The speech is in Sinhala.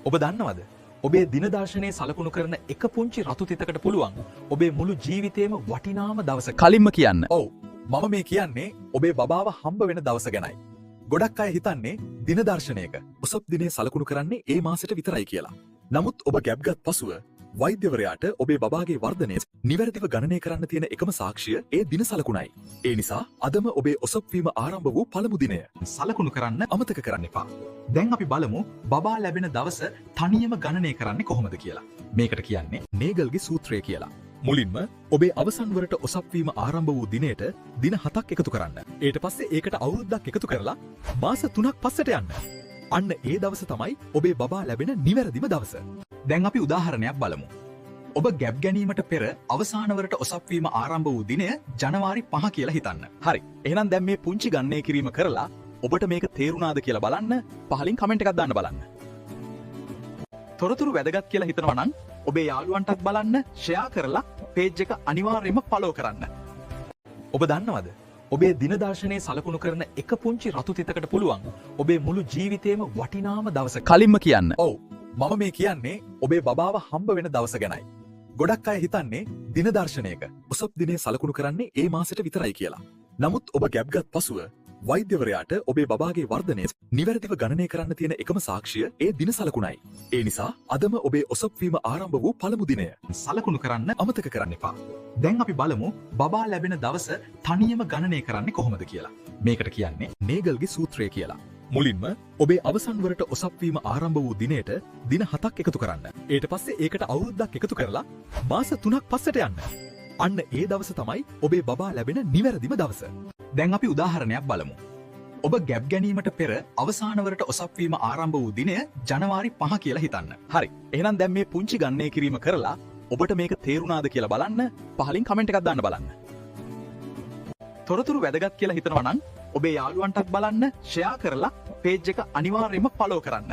ඔබ දන්නවද? ඔබේ දින දර්ශනයේ සලකුණු කරන එක පුංචි රතු තිතකට පුළුවන් ඔබේ මුළු ජීවිතේම වටිනාම දවස කලින්ම කියන්න. ඔව්, මම මේ කියන්නේ ඔබේ බබාව හම්බ වෙන දවස ගැනයි. ගොඩක් අය හිතන්නේ දින දර්ශනයක ඔසප් දිනය සලකුණු කරන්නේ ඒ මාසෙට විතරයි කියලා. නමුත් ඔබ ගැබ්ගත් පසුව වෛද්‍යවරයාට ඔබේ බබාගේ වර්ධනය නිවැරදිව ගණනය කරන්න තියෙන එකම සාක්ෂිය ඒ දින සලකුණයි. ඒ නිසා අදම ඔබේ ඔසප් වීම ආරම්භ වූ පළමු දිනය සලකුණු කරන්න අමතක කරන්න එපා. දැන් අපි බලමු බබා ලැබෙන දවස තනියම ගණනය කරන්නේ කොහොමද කියලා. මේකට කියන්නේ නේගල්ගේ සූත්‍රය කියලා. මුලින්ම ඔබේ අවසන් වරට ඔසප් වීම ආරම්භ වූ දිනයට දින 7ක් එකතු කරන්න. ඊට පස්සේ ඒකට අවුරුද්දක් එකතු කරලා මාස 3ක් පස්සට යන්න. අන්න ඒ දවස තමයි ඔබේ බබා ලැබෙන නිවැරදිම දවස. දැන් අපි උදාහරණයක් බලමු. ඔබ ගැබ් ගැනීමට පෙර අවසාන වරට ඔසප් වීම ආරම්භ වූ දිනය ජනවාරි 5 කියලා හිතන්න. හරි. එහෙනම් දැන් මේ පුංචි ගණනය කිරීම කරලා ඔබට මේක තේරුණාද කියලා බලන්න පහලින් කමෙන්ට් එකක් දාන්න බලන්න. තොරතුරු වැදගත් කියලා හිතනවා නම් ඔබේ යාළුවන්ටත් බලන්න ෂෙයා කරලා පේජ් එක අනිවාර්යයෙන්ම ෆලෝ කරන්න. ඔබ දන්නවද? ඔබේ දින දර්ශනයේ සලකුණු කරන එක පුංචි රතු තිතකට පුළුවන් ඔබේ මුළු ජීවිතේම වටිනාම දවස කලින්ම කියන්න. ඔව්, මම මේ කියන්නේ ඔබේ බබාව හම්බ වෙන දවස ගැනයි. ගොඩක් අය හිතන්නේ දින දර්ශනයක ඔසප් දිනය සලකුණු කරන්නේ ඒ මාසෙට විතරයි කියලා. නමුත් ඔබ ගැබ්ගත් පසුව වෛද්‍යවරයාට ඔබේ බබාගේ වර්ධනය නිවැරදිව ගණනය කරන්න තියෙන එකම සාක්ෂිය ඒ දින සලකුණයි. ඒ නිසා අදම ඔබේ ඔසප් වීම ආරම්භ වූ පළමු දිනය සලකුණු කරන්න අමතක කරන්න එපා. දැන් අපි බලමු බබා ලැබෙන දවස තනියම ගණනය කරන්නේ කොහොමද කියලා. මේකට කියන්නේ නේගල්ගේ සූත්‍රය කියලා. මුලින්ම ඔබේ අවසන් වරට ඔසප් වීම ආරම්භ වූ දිනයට දින 7ක් එකතු කරන්න. ඊට පස්සේ ඒකට අවුරුද්දක් එකතු කරලා මාස 3ක් පස්සට යන්න. අන්න ඒ දවස තමයි ඔබේ බබා ලැබෙන නිවැරදිම දවස. දැන් අපි උදාහරණයක් බලමු. ඔබ ගැබ් ගැනීමට පෙර අවසාන වරට ඔසප් වීම ආරම්භ වූ දිනය ජනවාරි 5 කියලා හිතන්න. හරි. එහෙනම් දැන් මේ පුංචි ගණනය කිරීම කරලා ඔබට මේක තේරුණාද කියලා බලන්න පහලින් කමෙන්ට් එකක් දාන්න බලන්න. තොරතුරු වැදගත් කියලා හිතනවා නම් ඔබේ යාළුවන්ටත් බලන්න ෂෙයා කරලා පේජ් එක අනිවාර්යයෙන්ම ෆලෝ කරන්න.